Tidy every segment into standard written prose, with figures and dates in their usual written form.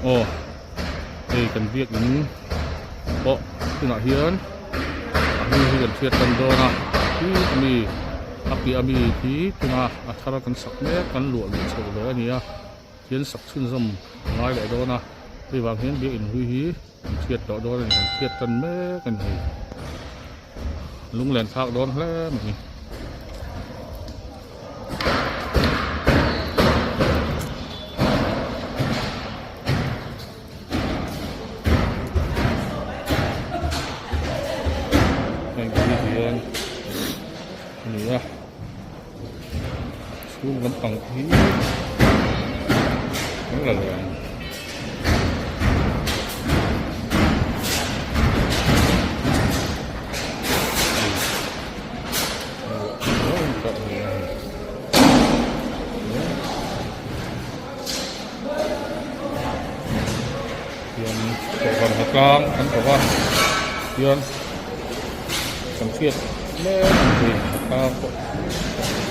Aw hei kan biakin pawh tunah hian a hming hi kan hriat tan dawn a khi ami a piah ami khi tuna a thar kan sak mek kan luah luh chhoh ve a ni a hian sak chhunzawm a ngai leh dawn a hei vang hian biakin hlui hi kan hriat tawh dawn a ni kan hriat tan mek a ni hei lunglen thlak dawn hle mai. Heng hi hian a ni a chhung lampang hi an la leh ang. Hian kohhran hnatlang an ko va hian kan hriat mek a ni hnatlang pawh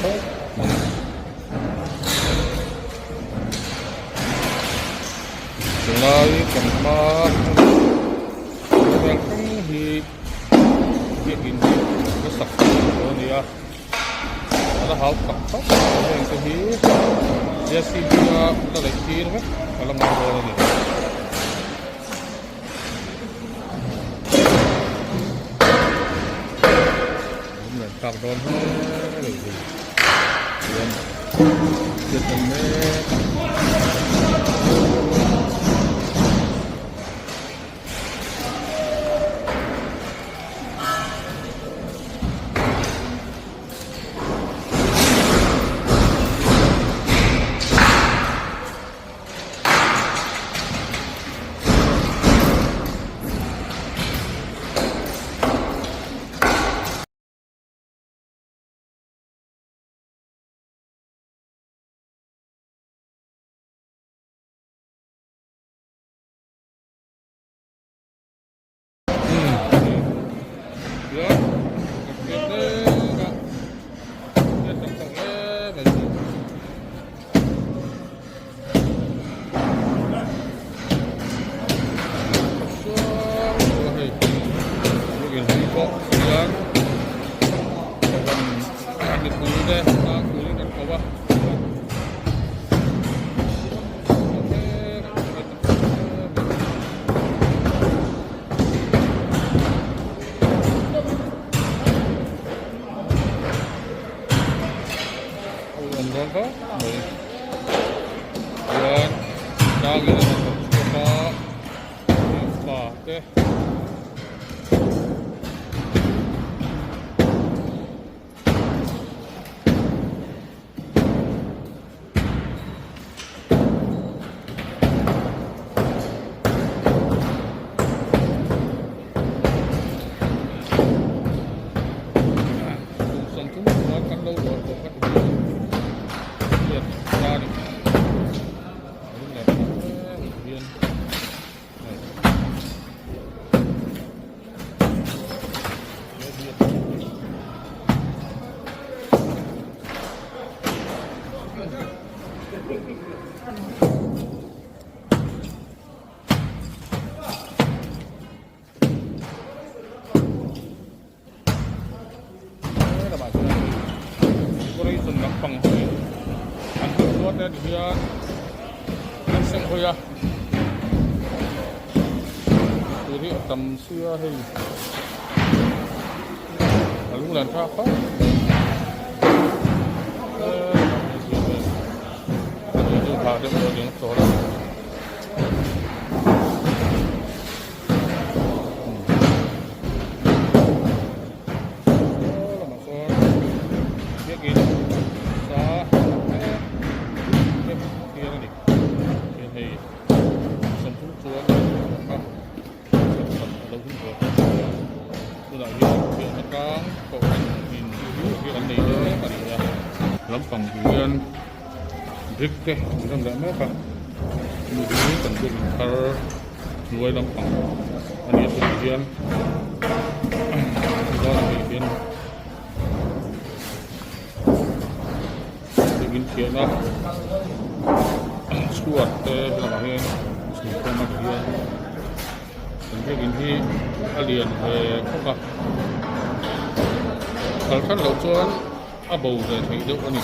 khawp mai. Tunlai kan hma khawvel thleng hi biakin hi la sak tawh a ni a a la hau tak tak a heng te hi jcb a la leih tir vek a la ngai dawn a ni. Lunglen thlak dawn hle mai hi chuan thil awm mek a. Lamah chuan decoration lampang hi an hmuh chuan te tihian an seng hawi a tur hi a tam sia hei a lunglen thlak khawp mai. Lampang hian brick te an rem leh mek a hemi hi kan building thar hnuai lampang a ni a tunah hian chuan hei hian in thiahna chhuat te lamah hian. chhunkhawm a ni hian kan biakin hi a lian ve khawp a kal hran loh chuan a bo ve theih deuh a ni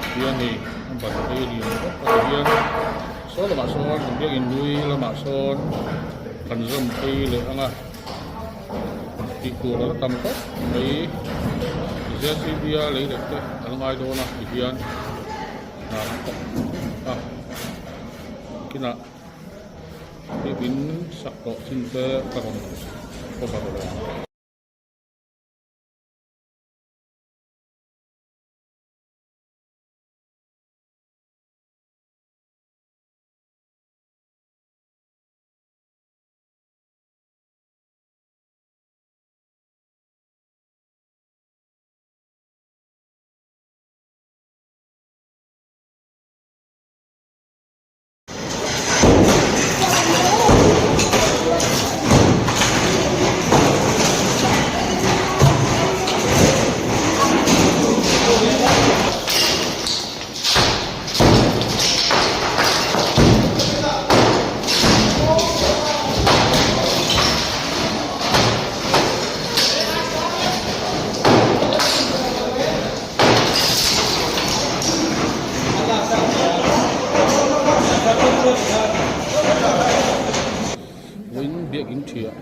tihian hei a ban phei a lian khawp a tihian saw lamah sawn kan biakin hlui lamah sawn kan zawm phei leh ang a tih tur a la tam khawp mai J C B a lei leh te a la ngai dawn a tihian hna an thawk a kinah biakin sak tawh chin te ka rawn cover leh ang. Vawiin biakin thiah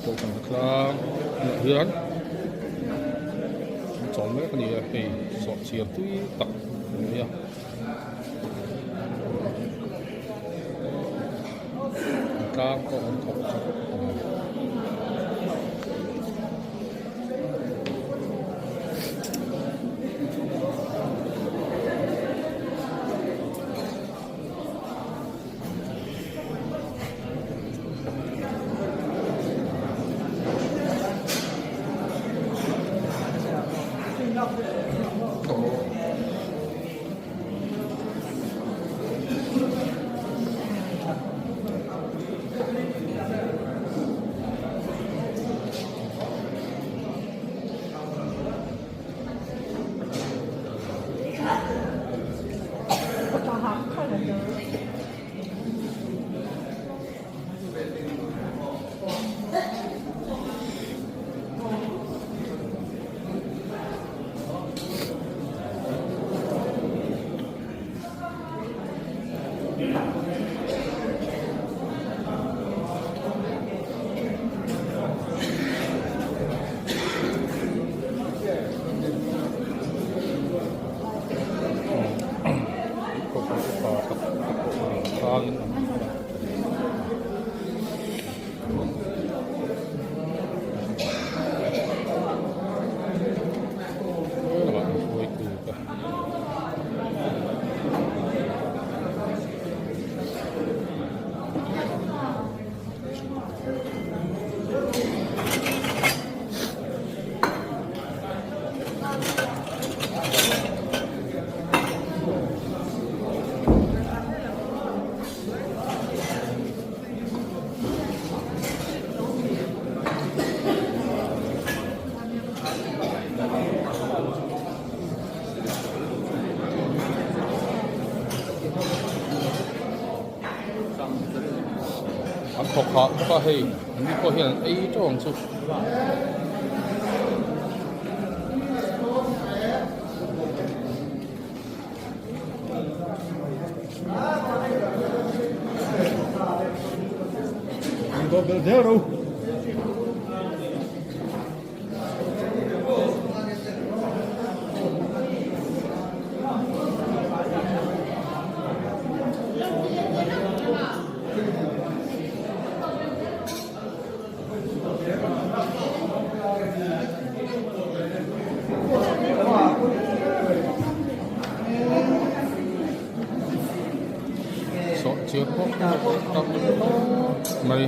kohhran tlang ah hian an chawl mek a ni a hei sawhchiar tui tak a ni a. Tlang pawh an thawk tha khawp mai. An thawk hah bawk a hei an ni pawh hian an ei teuh ang chu. Sawhchiar pawh tam mai.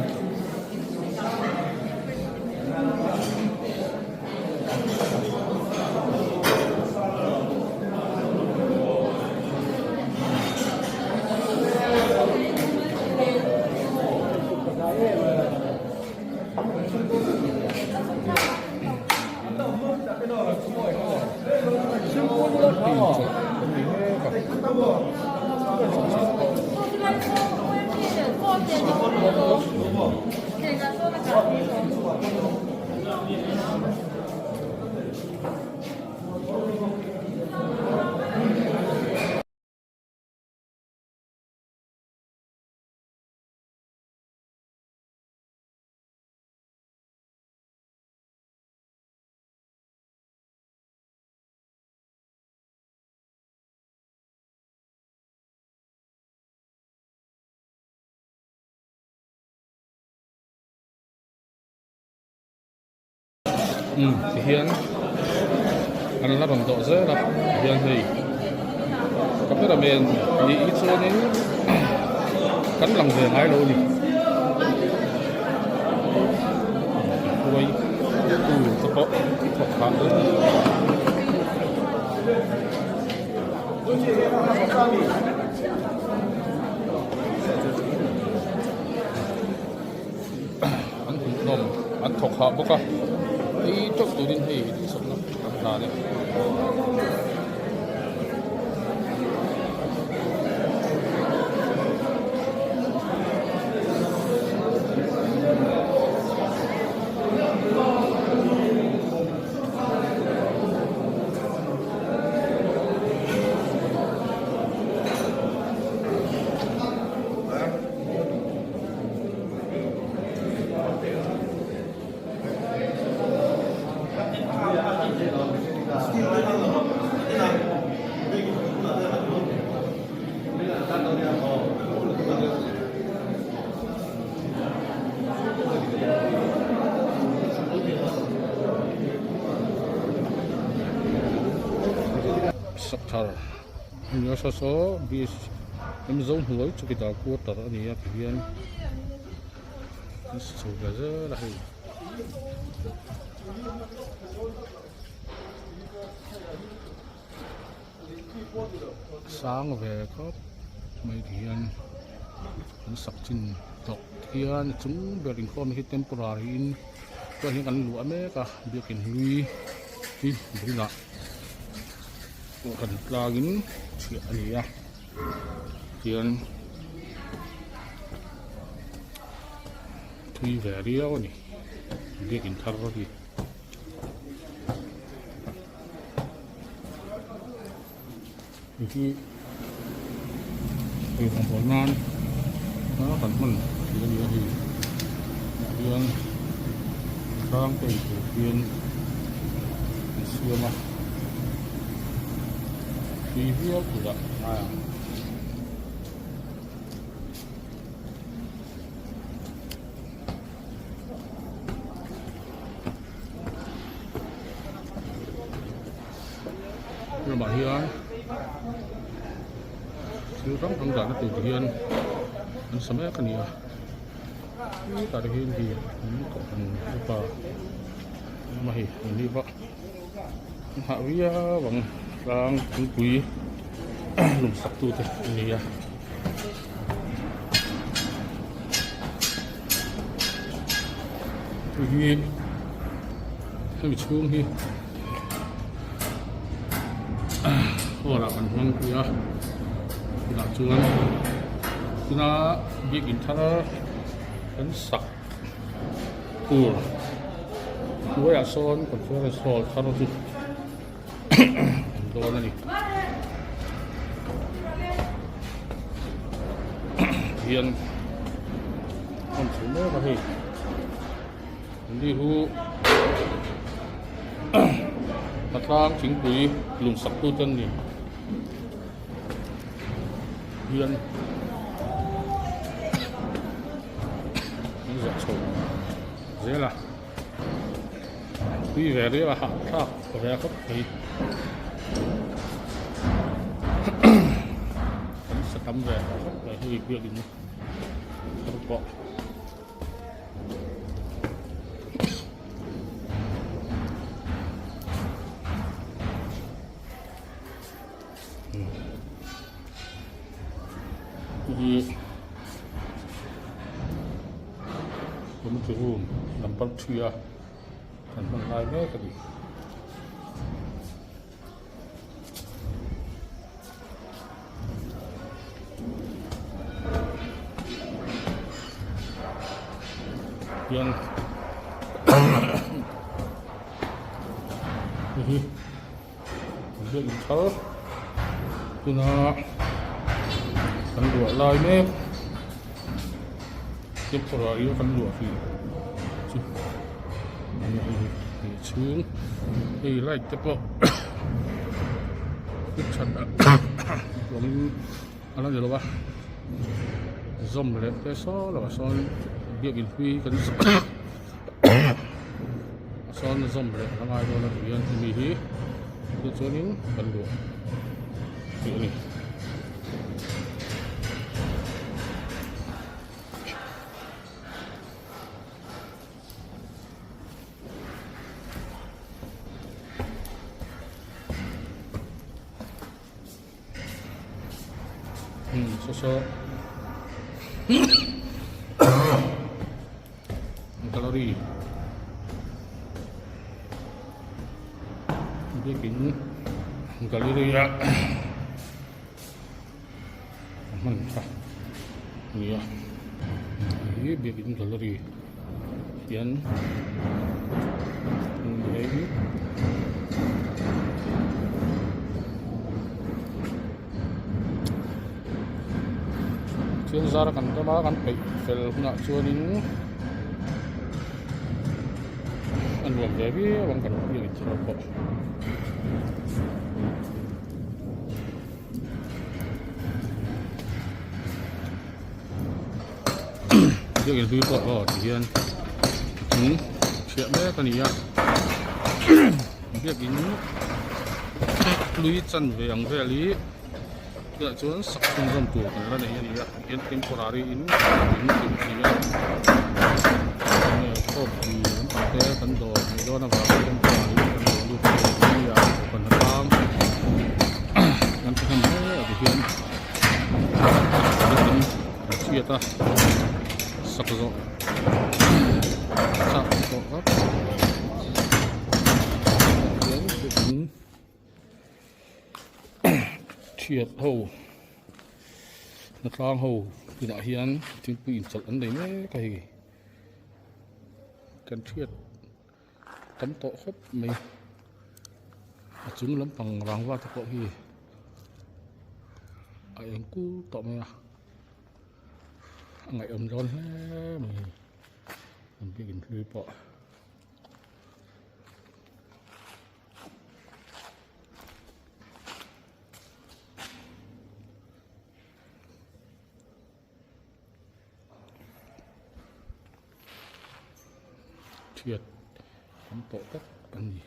Umm tihian an la rawn dawh zel a tihian hei cameraman nih hi chuanin kan lang ve ngai lo a ni hruai tu te pawh thawk phah hle a ni. An hmuhnawm an thawk hah bawk a ei teuh turin hei duhsakna kan hlan e. Sakthar nia saw saw Mizo hnuai chawkidar quarter a ni a tihian an sa chho ve zel a hei. Sang ve khawp mai tihian an sak chin tawh hian a chung ber inkhawm hi temporary in chuan hian kan luah mek a biakin hlui hi bulah kan tlangin chhiah a ni a tihian thui ve riau a ni biakin thar hi. Hei hi eirawng bawl nan a kan hman thil a ni a hei ah hian hrang te intur hian an siam a tui viau turah a ngai ang. Lamah hian thil hrang hrang dahna tur te hian an sa mek a ni a hetah te hian hei an kohhran upa awm a hei an ni vak an hah viau ang tlang thingpui lum sak tu te an ni a. Hei hi hemi chhung hi hall ah kan hmang pui a tunah chuan tuna biakin thar kan sak tur hnuaiah sawn conference hall thar chu an dawn a ni hian hman chho mek a hei ni hu hnatlang thingpui lum sak tu te an ni hian an zawh chho zel a. Tui ve riau a hahthlak ve khawp mai. Kan sa tam ve khawp mai hei biakin thar pawh. Hi committee room number 3 a kan hman lai mek a ni. Hian hei hi biakin thar tuna kan luah lai mek temporary a kan luah hrih chu a ni hei hi chhung hei light te pawh hlit that awmin a la ni lo a zawm leh te saw lo ah sawn biakin hlui kan sawn zawm leh a ngai dawn a tih hian hemi hi tichuanin kan luah tih a ni. Saw saw gallery biakin gallery a hman kha a ni a hei hi biakin gallery hian hei thil zar kan dawm a kan peih fel hunah chuanin a nuam ve viau ang kan biakin thar pawh. Biakin hlui pawh aw ti hian a chung chhiah mek a ni a biakin hlui chan ve ang vel hi tunah chuan sak chhunzawm tur kan la nei a ni a tihian temporary in in tur a ni a enge khawpui lampang te kan dawr hmuh dawn avangin temporary in kan lo lut thei a ni a kan tang kan thahnem hle a tihian biakin an chhiat a sak zawh chak tawh vak hian biakin thiat ho hnatlang ho inah hian thingpui inchawlh an nei mek a hei kan thiat tam tawh khawp mai a chung lampang rangva te pawh hi a eng kur tawh mai a a ngaihawm dawn hle mai hei an biakin hlui pawh. Thiat tam tawh tak a ni.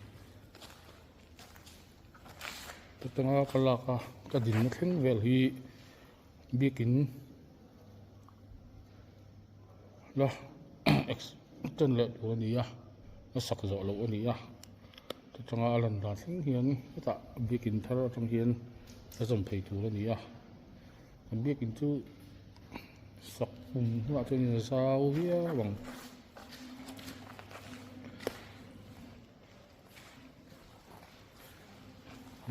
Ka tanga ka lak a ka dinna thleng vel hi biakin la extend leh tur a ni a a sak zawh loh a ni a ka tanga a lan dan thleng hian hetah biakin thar atang hian a zawm phei tur a ni a. An biakin chu sak pum hunah chuan a zau viau ang.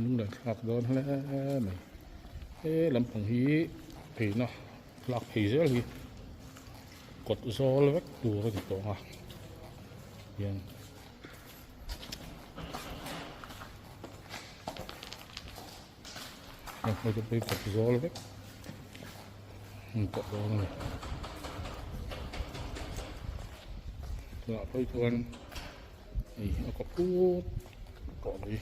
Lung leh thlak dawn hle mai. He lampang hi pheina lak phei zel hi kawt zawl vek tur a ni tawh ang a hian. Hei te pawh hi kawt zawl vek a ni tawh dawn a ni. Tunah phei chuan hei a kaw phut tawh mai.